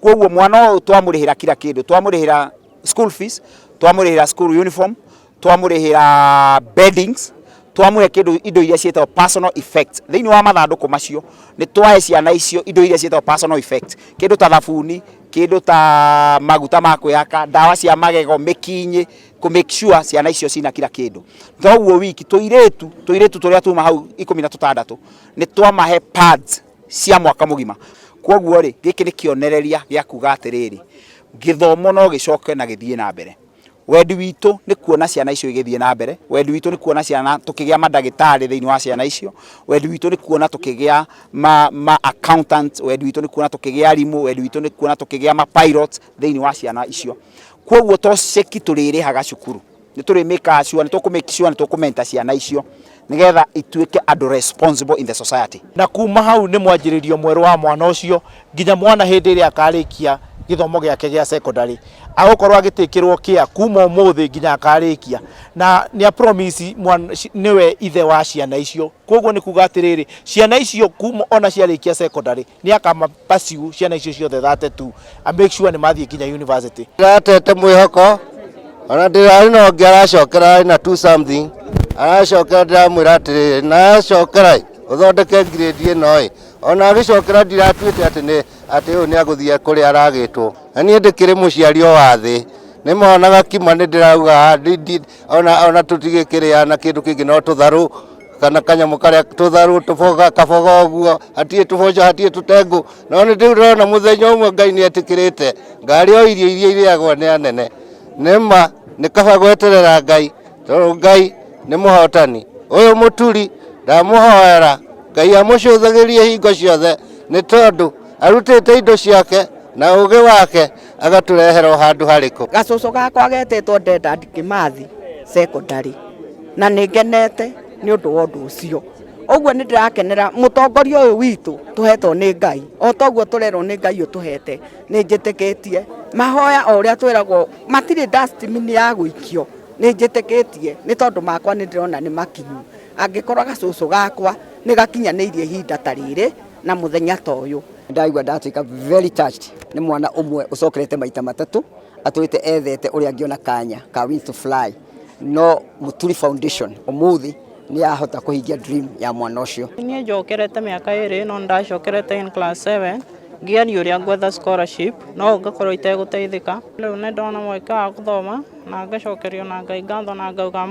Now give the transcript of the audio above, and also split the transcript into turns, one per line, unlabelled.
Koguo mwana ũyũ twamũrĩhĩra kila kĩndũ, twamũrĩhĩra school fees, twamũrĩhĩra school uniform, twamũrĩhĩra beddings, twamũhe kĩndũ indo iria ciĩtagwo personal effects. Thĩinĩ wa mathandũkũ macio nĩ twahe ciana icio indo iria ciĩtagwo personal effects, kĩndũ ta thabuni, kĩndũ ta maguta ma kwĩhaka, ndawa cia magego, mĩkinyĩ, kũ make sure ciana icio cina kila kĩndũ. Toguo wiki tũirĩtu tũrĩa tuma hau 16 nĩ twamahe pads cia mwaka mũgima. Koguo rĩ, gĩkĩ nĩ kĩonereria gĩa kuga atĩrĩrĩ, gĩthomo no gĩcoke na gĩthiĩ na mbere. Wendi witũ nĩ kuona ciana icio igĩthiĩ na mbere, wendi witũ nĩ kuona ciana tũkĩgĩa mandagĩtarĩ thĩinĩ wa ciana icio, wendi witũ nĩ kuona tũkĩgĩa ma accountant, wendi witũ nĩ kuona tũkĩgĩa arimũ, wendi witũ nĩ kuona tũkĩgĩa ma pilots thĩinĩ wa ciana icio. Koguo to ceki tũrĩrĩhaga cukuru, nĩ tũrĩ make sure, nĩ tũkũ make sure nĩ tũkũ ciana icio nĩgetha ituĩke andũ responsible in the society.
Na kuma hau nĩ mwanjĩrĩrio mwerũ wa mwana ũcio nginya mwana hĩndĩ ĩrĩa akarĩkia gĩthomo gĩake gĩa secondary, agũkorwo agĩtĩkĩrwo kĩa kuma ũmũthĩ nginya akarĩkia. Na nĩ a promise nĩwe ithe wa ciana icio. Koguo nĩ kuga atĩrĩrĩ, ciana icio kuma ona ciarĩkia secondary, nĩ akama pursue ciana icio ciothe 32 a make sure nĩ mathiĩ nginya university.
Ndĩratete mwĩhoko ona ndĩrarĩ na ũngĩ aracokera na two something aracokera, ndĩramwĩra atĩrĩrĩ, na acokera ũthondeke grade ĩno ĩ. Ona agĩcokera ndiratuĩte atĩ nĩ atĩ ũyũ nĩ agũthiĩ kũrĩa aragĩtwo. Na niĩ ndĩkĩrĩ mũciari o wa thĩ, nĩ monaga kima nĩ ndĩrauga ona tũtigĩkĩrĩa na kĩndũ kĩngĩ no tũtharũ kana kanyamũ karĩa tũtharũ tũboga kaboga ũguo, hatirĩ tũboco, hatirĩ tũtengũ. No nĩ ndĩrona mũthenya ũmwe Ngai nĩ etĩkĩrĩte ngarĩa o irio iria irĩagwo nĩ anene. Nĩ ma nĩ kaba gweterera Ngai, tondũ Ngai nĩ mũhotani. Ũyũ mũturi ndamũhoera Ngai amũcũthagĩrie hingo ciothe, nĩ tondũ arutĩte indo ciake na ũgĩ wake agatũrehera o handũ harĩkũ.
Gacũcũ gakwa getĩtwo Dedan Kimathi Secondary, na nĩ ngenete nĩ ũndũ wa ũndũ ũcio. Ũguo nĩ ndĩrakenera mũtongoria ũyũ witũ tũhetwo nĩ Ngai, o toguo tũrerwo nĩ Ngai ũtũhete. Nĩ njĩtĩkĩtie mahoya o ũrĩa twĩragwo matirĩ dustbin ya gũikio. Nĩ njĩtĩkĩtie nĩ tondũ makwa nĩ ndĩrona nĩ makinyu, angĩkorwo gacũcũ gakwa nĩ gakinyanĩirie ihinda ta rĩrĩ na mũthenya ta ũyũ.
Ndaigua ndatuĩka very touched nĩ mwana ũmwe ũcokerete maita matatũ, atũrĩte ethete ũrĩa angĩona kanya ka Wings to Fly, no Muturi Foundation ũmũthĩ nĩ yahota kũhingia dream ya mwana ũcio.
Niĩ njokerete mĩaka 2, no ndacokerete in class 7 ngĩaria ũrĩa ngwetha scholarship, no ngakorwo itegũteithĩka. Rĩu nĩ ndona mweke wa gũthoma na ngacokerio na Ngai ngatho na ngauga.